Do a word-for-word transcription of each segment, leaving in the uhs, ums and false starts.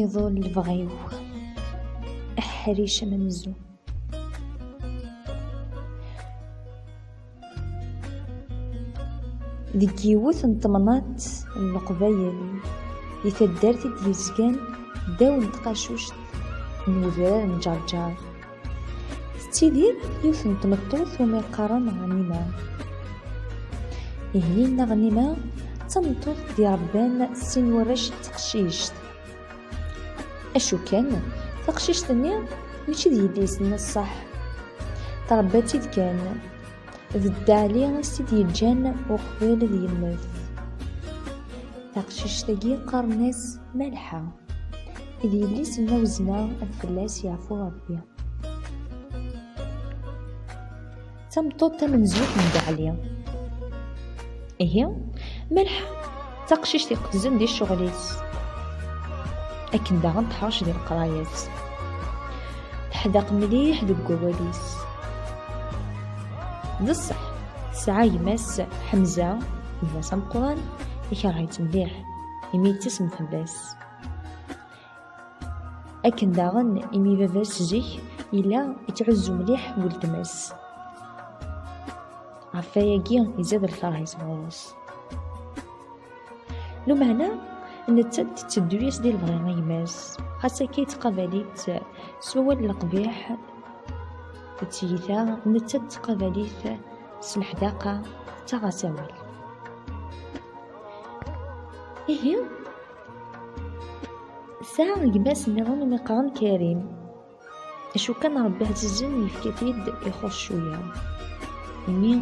Iḍul lebɣi-w, aḥric amenzu. Deg yiwet n temnaḍt n Leqbayel, di taddart i d-yezgan ddaw n tqacuct n udrar n Ǧerǧer, tettidir yiwet n tmeṭṭut umi qqaren Ɣnima. Ihi, Ɣnima d tameṭṭut d-iṛebban sin warrac d teqcict. Acu kan, taqcict-nni mačči d yelli-s n ṣṣeḥ. Tṛebba-tt-id kan. D Dda Ɛli i s-tt-id-yeǧǧan uqbel ad yemmet. Taqcict-agi qqaren-as Malḥa. D yelli-s n Awezna, ad fell-as yeɛfu Ṛebbi. D tameṭṭut tamenzut n Dda Ɛli. Ihi, Malḥa d taqcict iqefzen di ccɣel-is. Akken daɣen teḥṛec di leqraya-s. Teḥdeq mliḥ deg wawal-is. D ṣṣeḥ, tesɛa gma-s Ḥemza, gma-s ameqqran, ikerh-itt mliḥ, imi yettasem fell-as. Akken daɣen imi baba-s zik yella yettɛuzzu mliḥ weltma-s. Ɣef wayagi izad lkerh-is ɣur-s. Lumeɛna, nettat tetteddu-yas di lebɣi a gma-s, xas akka yettqabal-itt s wawal leqbiḥ d tiyita, nettat tettqabal-it s leḥdaqa, tettaɣ-as awal. Ihi, tesɛa gma-s nniḍen umi qqaren Karim. Acu kan, Ṛebbi ɛzizen yefka-t-id ixuṣ cwiya, imi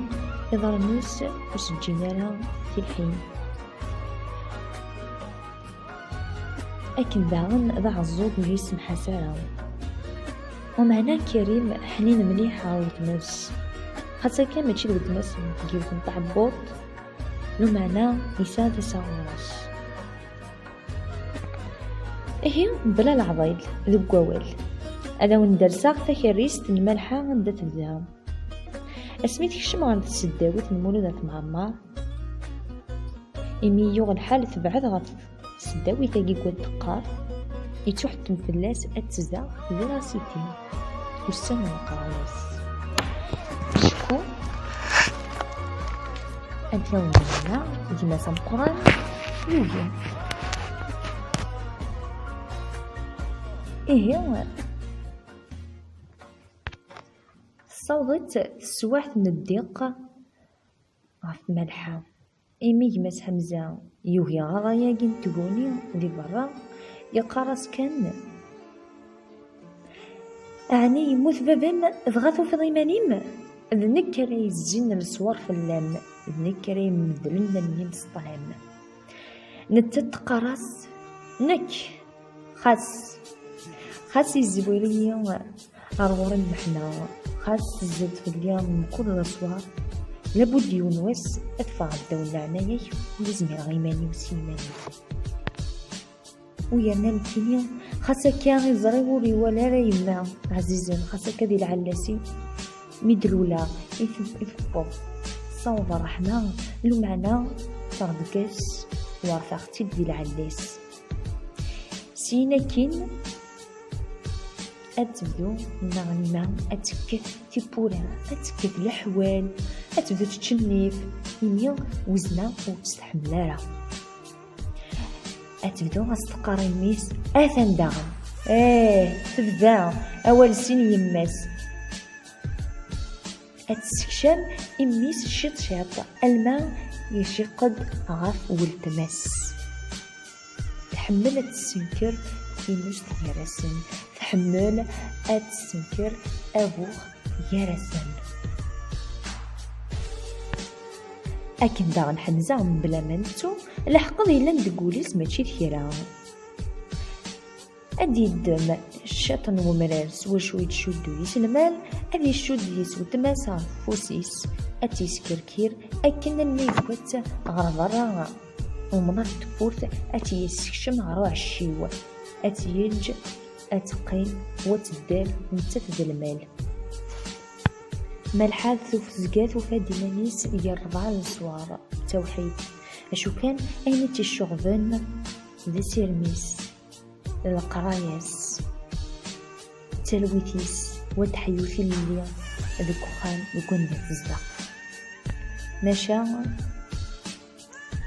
iḍarren-is ur s-ǧǧin ara tilḥin. Akken daɣen d aɛeẓẓug ur yessemḥas ara. Umeɛna Karim ḥnin mliḥ ɣer weltma-s, xas akka mačči d weltma-s n yiwet n tɛebbuḍt, lumeɛna yesɛa tasa ɣur-s. Ihi, bla leɛḍil deg wawal, ad awen-derseɣ takerrist n Malḥa anda tebda. Asmi tekcem ɣer tseddawit n Mulud At Mɛemmer, imi yuɣ lḥal tebɛed ɣef tseddawit-agi n wakken teqqar, yettuḥettem fell-as ad tezdeɣ di la cité. Ussan n leqraya-s. Acku ad yawen dinna gma-s ameqqran yugi. Ihi, tessaweḍ-itt teswiɛt n ddiq ɣef Malḥa. Imi gma-s Ḥemza yugi ɣer aya-agi n tguni di berra, yeqqar-as kan: "Ɛni yemmut baba-m, dɣa tufiḍ iman-im? D nekk ara yezzin leswar fell-am, d nekk ara imedlen allen-im s ṭṭlam." Nettat teqqar-as: "Nekk, xas, xas yezwir-iyi ar ɣur-i lmeḥna, xas tezziḍ fell-i mkul leswar, labud yiwen wass ad ffɣeɣ ddaw n leɛnaya-k, ur zmireɣ iman-iw s yiman-iw." U yerna nekkini, xas akka iẓri ur iwala ara yemma ɛzizen, xas akka di lɛella-s mi d-lula i t-, i tewweḍ, tessaweḍ ṛṛeḥma, lumeɛna terḍeg-as, werfeɣ-tt-id di lɛella-s. Syin akkin, ad tebdu Nna Ɣnima ad tekkat tiwwura, ad tekkat leḥwal, ad tebdu tettcennif, imi Wezna ur tt-tḥemmel ara. Ad tebdu ad s-teqqar i mmi-s: "Atan daɣen." Eh, tebda awal sin yemma-s. Ad tessekcam i mmi-s ciṭ ciṭ, alma iciq-d ɣef weltma-s. Tḥemmel ad tessenker tinust gar-asen. Tḥemmel ad tessenker abux gar-asen. Akken daɣen Ḥemza, mebla ma nettu, leḥqeḍ yellan deg wul-is mačči d kra. Ad yeddem ciṭ n wemrar s wacu i d-cuddu yis lmal, ad icudd yis weltma-s ɣef ufus-is, ad tt-yeskerkir akken almi yewwa-tt ɣer berra umḍan n tewwurt, ad tt-yessekcem ɣer uɛecciw, ad tt-yeǧǧ ad teqqim u ad tedder nettat d lmal. Malḥa tuf-, tezga tufa-d iman-is gar rebɛa leswar d tawḥidt. Acu kan, ayen i tt-iceɣben d asirem-is. d leqraya-s, d talwit-is, wa teḥyut ilelli deg uxxam deg wanda tezdeɣ. Maca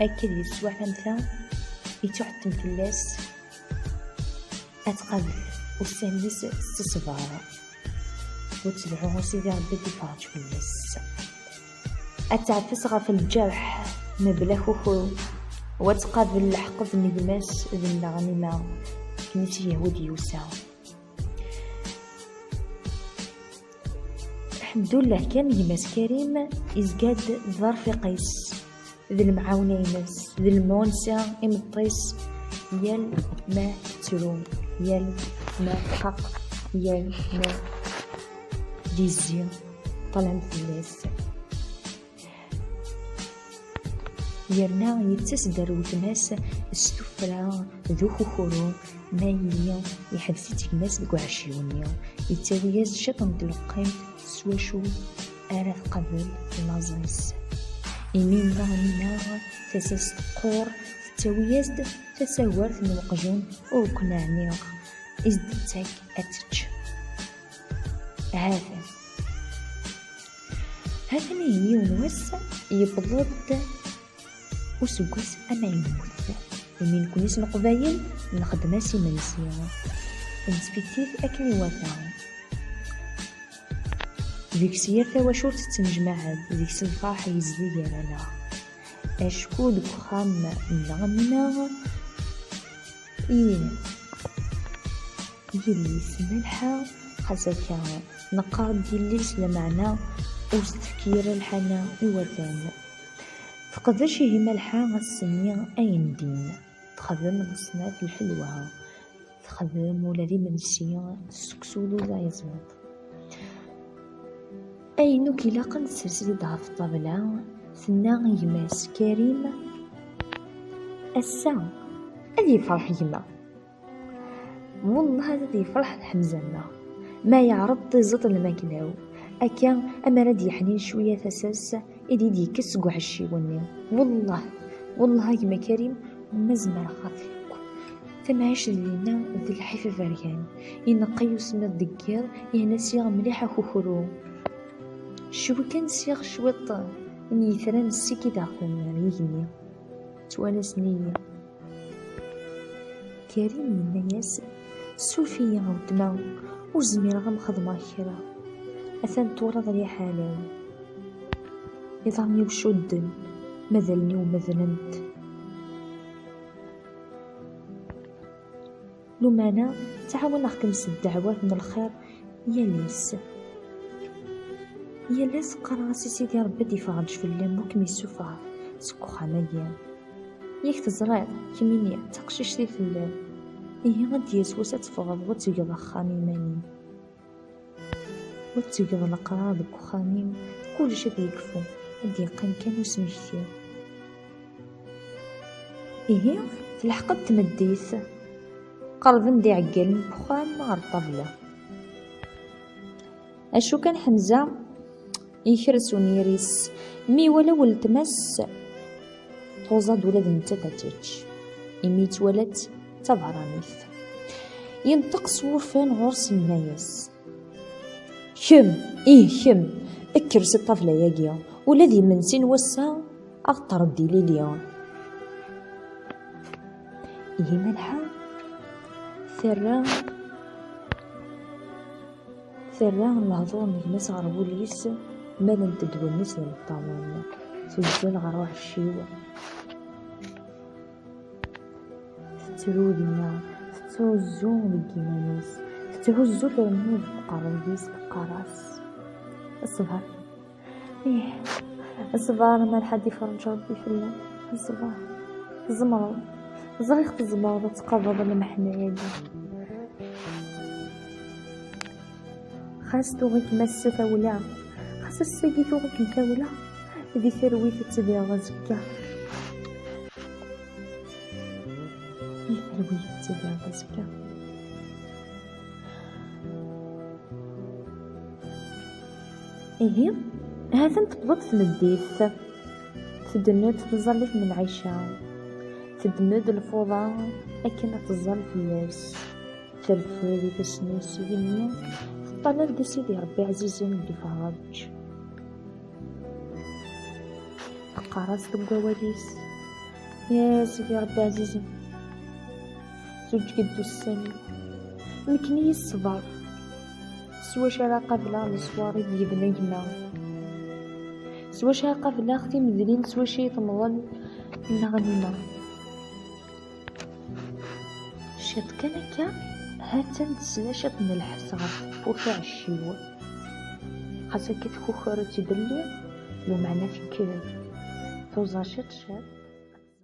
akka di teswiɛt am ta, yettuḥettem fell-as ad tqabel ussan-is s ṣṣber, u tedɛu i Sidi Ṛebbi ad d-iferǧ fell-as, ad teɛfes ɣef lǧerḥ mebla akukru, u ad tqabel leḥqef n gma-s d nneɣnima akken i s-yehwa d-yusa. Ḥemdullah kan, gma-s Karim izga-d d arfiq-is, d lemɛawna-ines, d lmuɛnsa imeṭṭi-s, yal ma tettru, yal ma txaq, yal ma d-izzi, ṭṭalem fell-as. Yerna yettas-d ar weltma-s s tuffra d ukukru, ma yili yeḥbes-itt gma-s deg uɛecciw-nni, yettawi-yas-d ciṭ n tleqqimt s wacu ara tqabel laẓ-is. Imi nneɣ-nneɣ tasa-s teqqur, tettawi-yas-d tasagart n uqjun ur ken-ɛniɣ, i s-d-tettak ad tečč. Ha-t-an. Ha-t-an ihi yiwen wass yewweḍ-d useggas ama yemmut. Imi nekni s Leqbayel nexdem-as imensi, nettfittit akken iwata. Deg-s yir tawacult tettnejmaɛ-d, deg-s lferḥ yezdi gar-aneɣ. Acku deg uxxam nneɣ nneɣ, ih, yelli-s Malḥa, xas akka neqqar-d yelli-s, lameɛna ur s-tefki ara lḥana i watan. Teqdec ihi Malḥa ass-nni ayen din, texdem leṣnaf lḥelwa, texdem ula d imensi, seksu d uẓayeẓmiḍ. Ayen akk ilaqen tessers-it-id ɣef ṭṭabla, tenna i gma-s Karim: "Ass-a ad yefreḥ gma." Wellah ad yefreḥ Ḥemza-nneɣ, ma yeɛreḍ tiẓeṭ n lmakla-w. Akka, amar ad d-yeḥnin cwiya tasa-s, i d-yekkes seg uɛecciw-nni. Wellah, wellah a gma Karim, ma zemreɣ ɣef yakk. Tamɛict dinna d lḥif aberkan, ineqq-iyi usemmiḍ deg yiḍ, yerna sɛiɣ mliḥ akukru. Cwi kan sɛiɣ cwiṭ n yitran ssikid-aɣ-ten ar yigenni. Ttwanasen-iyi. Karim yenna-yas: "Suref-iyi a weltma, ur zmireɣ ad m-xedmeɣ kra. Atan twalaḍ liḥala-w. Iḍarren-iw cudden, madalen-iw medlen-t. Lumana ttɛawaneɣ-kem s ddeɛwat n lxir yal ass. Yal ass qqareɣ-as i Sidi Ṛebbi ad d-ifeṛṛeǧ fell-am, ur kem-issufeɣ seg uxxam-agi. Yak teẓriḍ, kemmini d taqcict i telliḍ. Ihi ad d-yas wass ad teffɣeḍ, u ad tgeḍ axxam i yiman-im. U ad tgeḍ leqrar deg uxxam-im, kullec ad yekfu, ad d-yeqqim kan usmekti." Ihi, telḥeq-d tmeddit. Qerben-d iɛeggalen n uxxam ɣer ṭṭabla. Acu kan Ḥemza yekres unyir-is mi iwala weltma-s tɣuẓa-d ula d nettat ad tečč, imi yettwala-tt d tabeṛṛanit. Yenṭeq s wurfan ɣur-s, yenna-yas: "Kemm, ih kemm, kker si ṭṭabla-yagi, ula d imensi n wass-a ad ṭṭerḍ d ilili." Ihi Malḥa terra, terra lehdur n gma-s ɣer wul-is, malent-d wallen-is d imeṭṭawen, tuzzel ɣer uɛecciw. Tettru dinna, tetthuzzu deg yiman-is, tetthuzzu trennu deg uqerruy-is, teqqar-as: "Ṣber, ih, ṣber, ma lḥad ifreǧ Ṛebbi fell-am, ṣber. Tzemreḍ, ẓriɣ tzemreḍ ad tqabeḍ lmeḥna-agi. Xas tuɣ-ikem ass-a tawla, xas ass-agi tuɣ-ikem tawla, di talwit ad tedɛuḍ azekka." Di talwit ad tedɛuḍ azekka. Ihi, ha-t-an tewweḍ tmeddit. Tedden-d tẓallit n lɛica. Teddem-d lfuḍa akken ad teẓẓal fell-as. Terfed ifassen-is igenni, teṭṭalab-d a Sidi Ṛebbi ɛzizen d ifeṛṛeǧ. Teqqar-as deg wawal-is: "Ya Sidi Ṛebbi ɛzizen, zuǧǧeg-d ussan-iw, mken-iyi ṣṣber. S wacu ara qableɣ leṣwar i d-yebna gma? S wacu ara qableɣ timedlin s wacu i temḍel nneɣnima?" Ciṭ kan akka, ha-tt-an tesla ciṭ n lḥess ɣef tewwurt uɛecciw. Xas akka tkukru-tt-id belli, lumeɛna tekker. Tuẓa ciṭ ciṭ,